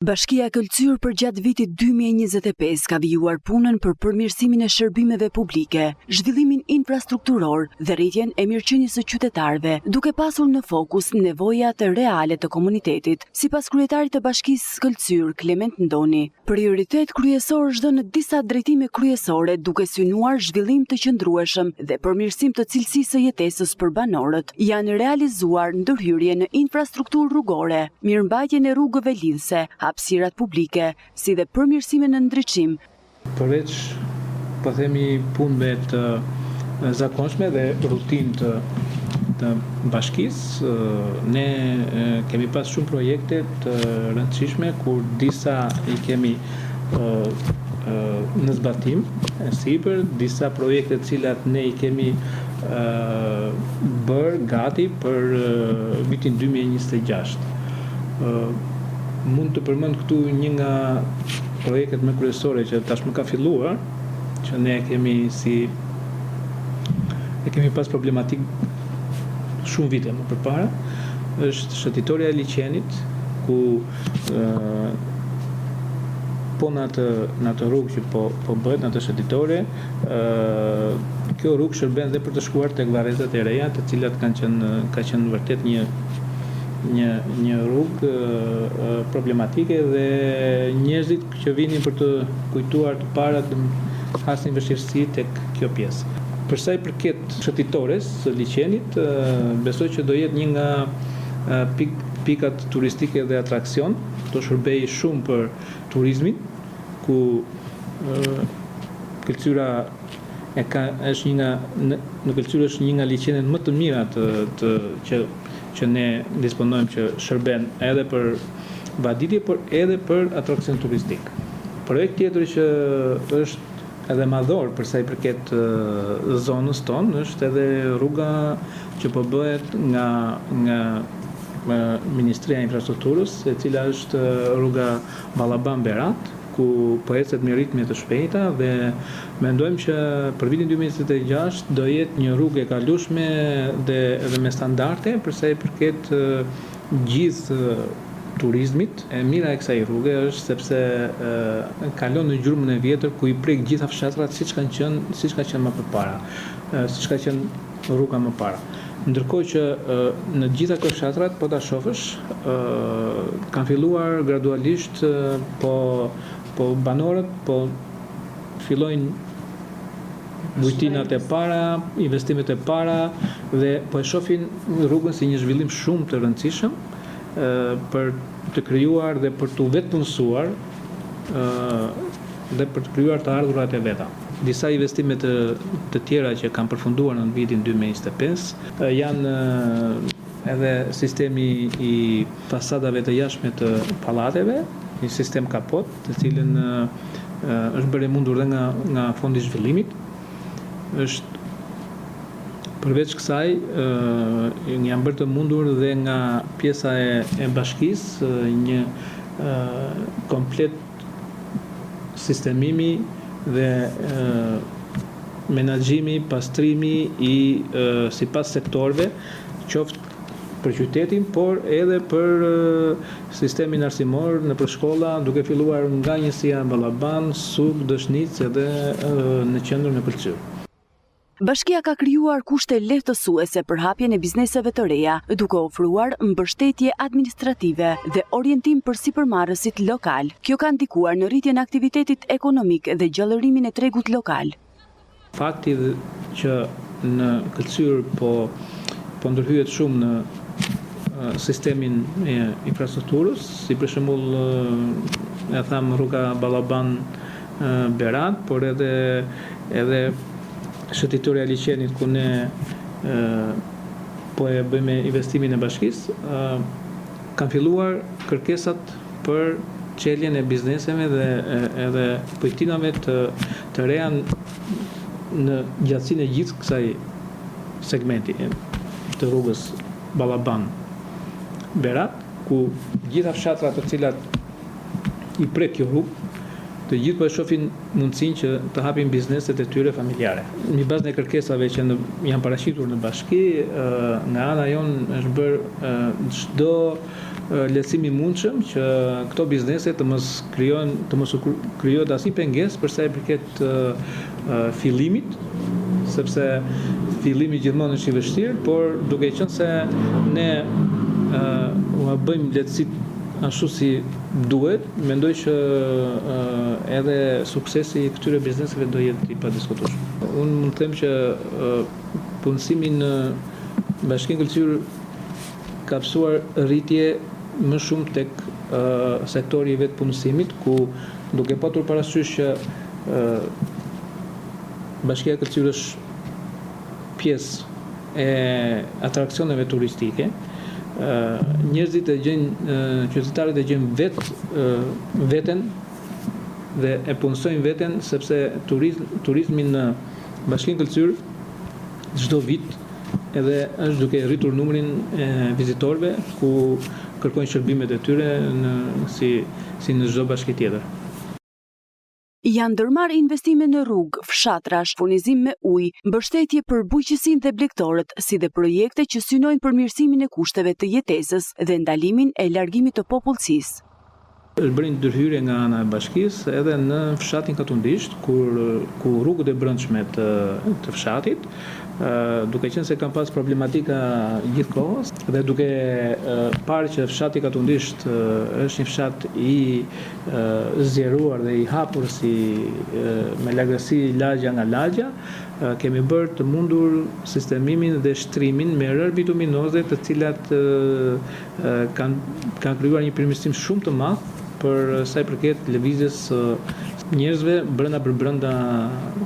Bashkia Këlcyrë përgjatë vitit 2025 ka vijuar punën për përmirësimin e shërbimeve publike, zhvillimin infrastrukturor dhe rritjen e mirëqenies së qytetarëve, duke pasur në fokus nevojat reale të komunitetit. Sipas kryetarit të Bashkisë Këlcyrë, Klement Ndoni, prioritet kryesor është dhënë në disa drejtime kryesore duke synuar zhvillim të qëndrueshëm dhe përmirësim të cilësisë së jetesës për banorët. Janë realizuar ndërhyrje në infrastrukturë rrugore, mirëmbajtjen e rrugëve lidhëse, hapësirat publike, si dhe përmirësime në ndriçim. Përveç, po themi, punëve të zakonshme dhe rutinë të të bashkisë, ne kemi pas shumë projekte të rëndësishme ku disa i kemi në zbatim e sipër, disa projekte të cilat ne i kemi bërë gati për vitin 2026. Mund të përmend këtu një nga projektet më kryesore që tashmë ka filluar, që ne e kemi si e kemi pas problematik shumë vite më përpara, është shëtitorja e liqenit, ku po në atë në atë rrugë që po po bëhet në atë shëtitore, kjo rrugë shërben dhe për të shkuar tek varrezat e reja, të cilat kanë qenë ka qenë vërtet një një një rrugë problematike dhe njerëzit që vinin për të kujtuar të parët hasnin vështirësi tek kjo pjesë. Për sa i përket shëtitores së liqenit, besoj që do jetë një nga pik, pikat turistike dhe atraksion, do shërbejë shumë për turizmin, ku Këlcyra e ka është një nga në, në Këlcyrë është një nga liqenet më të mira të, të që që ne disponojmë që shërben edhe për vaditje, por edhe për atraksion turistik. Projekt tjetër që është edhe madhor për sa i përket zonës tonë është edhe rruga që po bëhet nga nga Ministria e Infrastrukturës, e cila është rruga Ballaban Berat, ku po ecet me ritme të shpejta dhe mendojmë që për vitin 2026 do jetë një rrugë e kalueshme dhe edhe me standarde për sa i përket gjithë turizmit. E mira e kësaj rruge është sepse kalon në gjurmën e vjetër ku i prek gjitha fshatrat siç kanë qenë, siç ka qenë më përpara, siç ka qenë rruga më para. Ndërkohë që në të gjitha këto fshatrat, po ta shofësh, kanë filluar gradualisht po po banorët po fillojnë bujtinat e para, investimet e para dhe po e shohin rrugën si një zhvillim shumë të rëndësishëm për të krijuar dhe për t'u vetëpunësuar dhe për të krijuar të ardhurat e veta. Disa investime të të tjera që kanë përfunduar në vitin 2025 janë edhe sistemi i fasadave të jashtme të pallateve, një sistem kapot, të cilën është bërë e mundur dhe nga nga Fondi i Zhvillimit. Është përveç kësaj janë bërë të mundur dhe nga pjesa e e bashkisë një komplet sistemimi dhe menaxhimi, pastrimi i sipas sektorëve, qoftë për qytetin, por edhe për sistemin arsimor nëpër shkolla, duke filluar nga njësia Ballaban, Suk, Dëshnicë edhe në qendër në Këlcyrë. Bashkia ka krijuar kushte lehtësuese për hapjen e bizneseve të reja, duke ofruar mbështetje administrative dhe orientim për sipërmarrësit lokalë. Kjo ka ndikuar në rritjen e aktivitetit ekonomik dhe gjallërimin e tregut lokal. Fakti që në Këlcyrë po po ndërhyhet shumë në sistemin e infrastrukturës, si për shembull e thamë rruga Ballaban Berat, por edhe edhe shëtitorja e liqenit ku ne po e bëjmë investimin e bashkisë, kanë filluar kërkesat për çeljen e bizneseve dhe edhe bujtinave të të reja në gjatësinë e gjithë kësaj segmenti të rrugës Ballaban Berat, ku gjitha fshatrat të cilat i prek kjo rrugë, të gjithë po e shohin mundësinë që të hapin bizneset e tyre familjare. Mbi bazën e kërkesave që në, janë paraqitur në bashki, nga ana jonë është bërë çdo lehtësim i mundshëm që këto biznese të mos krijohen, të mos u krijohet asnjë pengesë për sa i përket fillimit, sepse fillimi gjithmonë është i vështirë, por duke qenë se ne ua bëjmë lehtësitë ashtu si duhet, mendoj që edhe suksesi i këtyre bizneseve do jetë i padiskutueshëm. Unë mund të them që punësimi në Bashkinë Këlcyrë ka pësuar rritje më shumë tek sektori i vetëpunësimit, ku duke patur parasysh që Bashkia e Këlcyrës është pjesë e atraksioneve turistike, njerëzit e gjejnë, qytetarët e gjejnë vetë veten dhe e punësojnë veten sepse turizmi në Bashkinë Këlcyrë çdo vit edhe është duke rritur numrin e vizitorëve ku kërkojnë shërbimet e tyre në si si në çdo bashki tjetër. Janë ndërmarrë investime në rrugë, fshatrash, furnizim me ujë, mbështetje për bujqësinë dhe blegtorët, si dhe projekte që synojnë përmirësimin e kushteve të jetesës dhe ndalimin e largimit të popullsisë. Është bërë një ndërhyrje nga ana e bashkisë edhe në fshatin Katundisht, kur ku rrugët e brendshme të të fshatit, duke qenë se kanë pas problematika gjithë kohës dhe duke parë që fshati Katundisht është një fshat i zgjeruar dhe i hapur si me largësi lagja nga lagja, kemi bërë të mundur sistemimin dhe shtrimin me rërë bituminoze të cilat kanë kanë krijuar një përmirësim shumë të madh për sa i përket lëvizjes së njerëzve brenda për brenda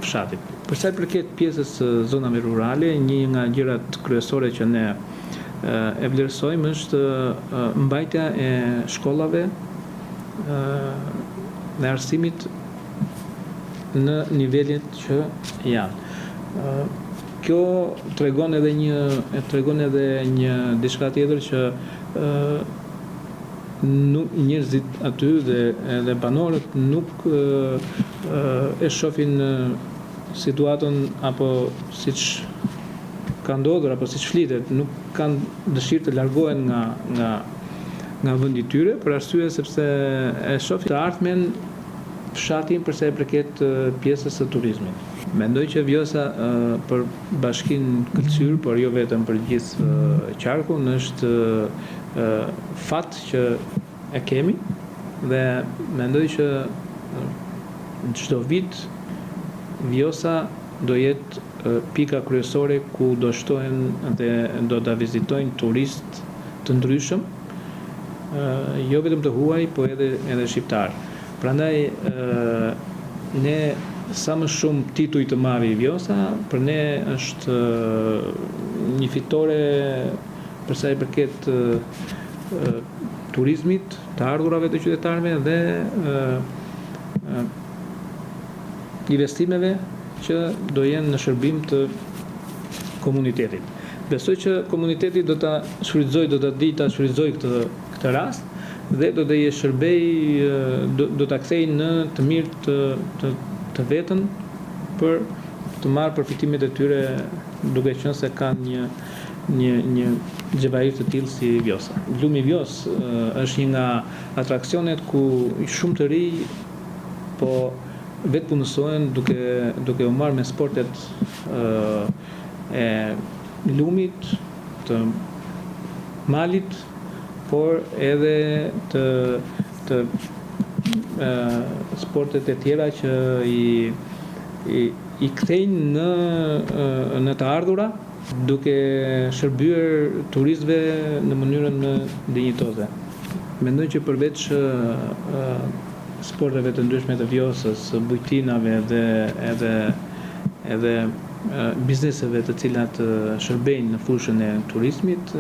fshatit. Për sa i përket pjesës së zonave rurale, një nga gjërat kryesore që ne e vlerësojmë është mbajtja e shkollave dhe arsimit në nivelet që janë. Kjo tregon edhe një e tregon edhe një diçka tjetër që nuk njerëzit aty dhe edhe banorët nuk e shohin situatën apo siç ka ndodhur apo siç flitet, nuk kanë dëshirë të largohen nga nga nga vendi i tyre për arsye sepse e shohin të ardhmen fshatin për sa i përket pjesës së turizmit. Mendoj që Vjosa për bashkinë Këlcyrë, por jo vetëm për gjithë qarkun, është fat që e kemi dhe mendoj që çdo vit Vjosa do jetë pika kryesore ku do shtohen dhe do ta vizitojnë turistë të ndryshëm, jo vetëm të huaj, po edhe edhe shqiptarë. Prandaj ne sa më shumë tituj të marri Vjosa, për ne është një fitore për sa i përket turizmit, të ardhurave të qytetarëve dhe investimeve që do jenë në shërbim të komunitetit. Besoj që komuniteti do ta shfrytëzojë, do ta dijë ta shfrytëzojë këtë këtë rast dhe do të shërbejë, do, do ta kthejë në të mirë të të të vetën për të marrë përfitimet e tyre duke qenë se kanë një një një xhevahir të tillë si Vjosa. Lumi Vjosë është një nga atraksionet ku shumë të rinj po vetëpunësohen duke duke u marrë me sportet e lumit, të malit, por edhe të të sportet e tjera që i i, i kthejnë në në të ardhura duke shërbyer turistëve në mënyrën më dinjitoze. Mendoj që përveç sporteve të ndryshme të Vjosës, bujtinave dhe edhe edhe bizneseve të cilat shërbejnë në fushën e turizmit,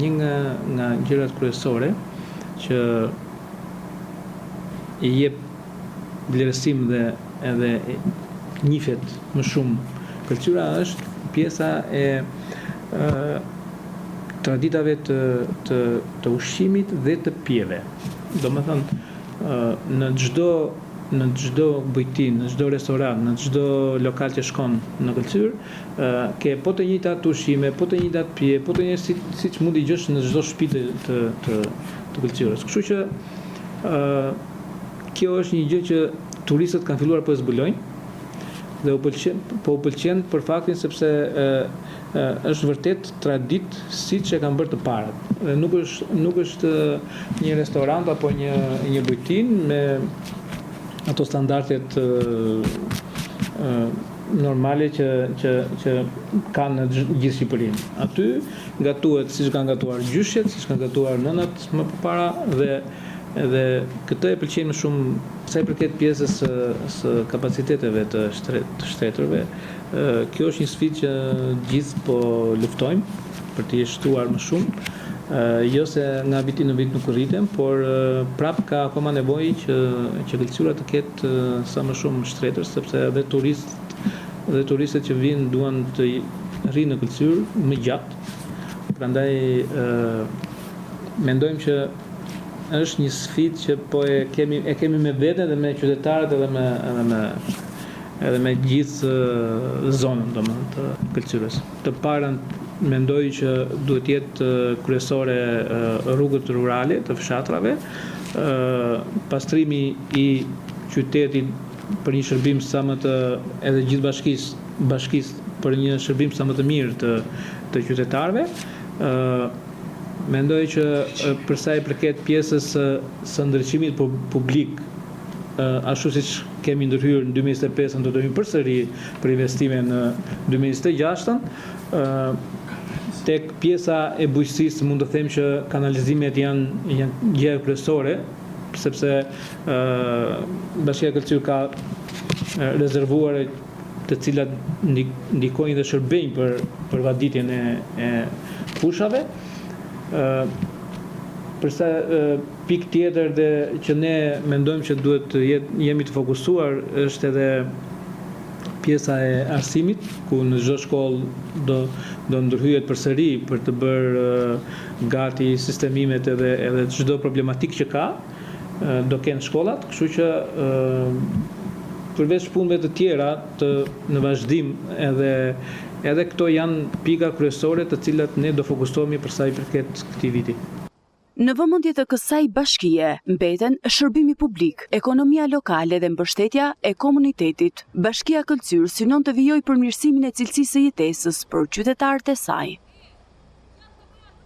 një nga nga gjërat kryesore që i jep vlerësim dhe edhe njihet më shumë Këlcyra është pjesa e traditave të të të ushqimit dhe të pijeve. Domethënë në çdo. në çdo bujtinë, në çdo restorant, në çdo lokal që shkon në Këlcyrë, ke po të njëjtat ushqime, po të njëjtat pije, po të njëjtat si, siç mund t'i gjesh në çdo shtëpi të të të, të Këlcyrës. Kështu që ë kjo është një gjë që turistët kanë filluar po e zbulojnë dhe u pëlqen, po u pëlqen për faktin sepse ë është vërtet traditë siç e kanë bërë të parët. Dhe nuk është nuk është një restorant apo një një bujtinë me ato standardet normale që që që kanë në gjithë Shqipërinë. Aty gatuhet siç kanë gatuar gjyshet, siç kanë gatuar nënat më përpara dhe dhe këtë e pëlqejnë më shumë sa i përket pjesës së së kapaciteteve të shtret, të shtretërve. Kjo është një sfidë që gjithë po luftojmë për t'i shtuar më shumë. Jo se nga viti në vit nuk rriten, por prap ka akoma nevojë që që Këlcyra të ketë sa më shumë shtretër, sepse edhe turist dhe turistët që vijnë duan të rrinë në Këlcyrë më gjatë. Prandaj mendojmë që është një sfidë që po e kemi e kemi me veten dhe me qytetarët edhe me edhe me edhe me gjithë zonën domethënë të Këlcyrës. Të parën mendoj që duhet të jetë kryesore rrugët rurale të fshatrave, pastrimi i qytetit për një shërbim sa më të edhe gjithë bashkisë, bashkisë për një shërbim sa më të mirë të të qytetarëve. Mendoj që për sa i përket pjesës së së ndriçimit publik, ashtu siç kemi ndërhyrë në 2025-ën, do të hyjmë përsëri për investime në 2026-ën. Tek pjesa e bujqësisë mund të them që kanalizimet janë janë gjëja kryesore, sepse Bashkia Këlcyrë ka rezervuare të cilat ndikojnë dhe shërbejnë për për vaditjen e e fushave. Ë për sa pikë tjetër dhe që ne mendojmë që duhet të jetë jemi të fokusuar është edhe pjesa e arsimit, ku në çdo shkollë do do ndërhyhet përsëri për të bërë gati sistemimet edhe edhe çdo problematikë që ka do kenë shkollat, kështu që përveç punëve të tjera të në vazhdim edhe edhe këto janë pika kryesore të cilat ne do fokusohemi për sa i përket këtij viti. Në vëmendje të kësaj bashkie mbeten shërbimi publik, ekonomia lokale dhe mbështetja e komunitetit. Bashkia Këlcyrë synon të vijojë përmirësimin e cilësisë së jetesës për qytetarët e saj.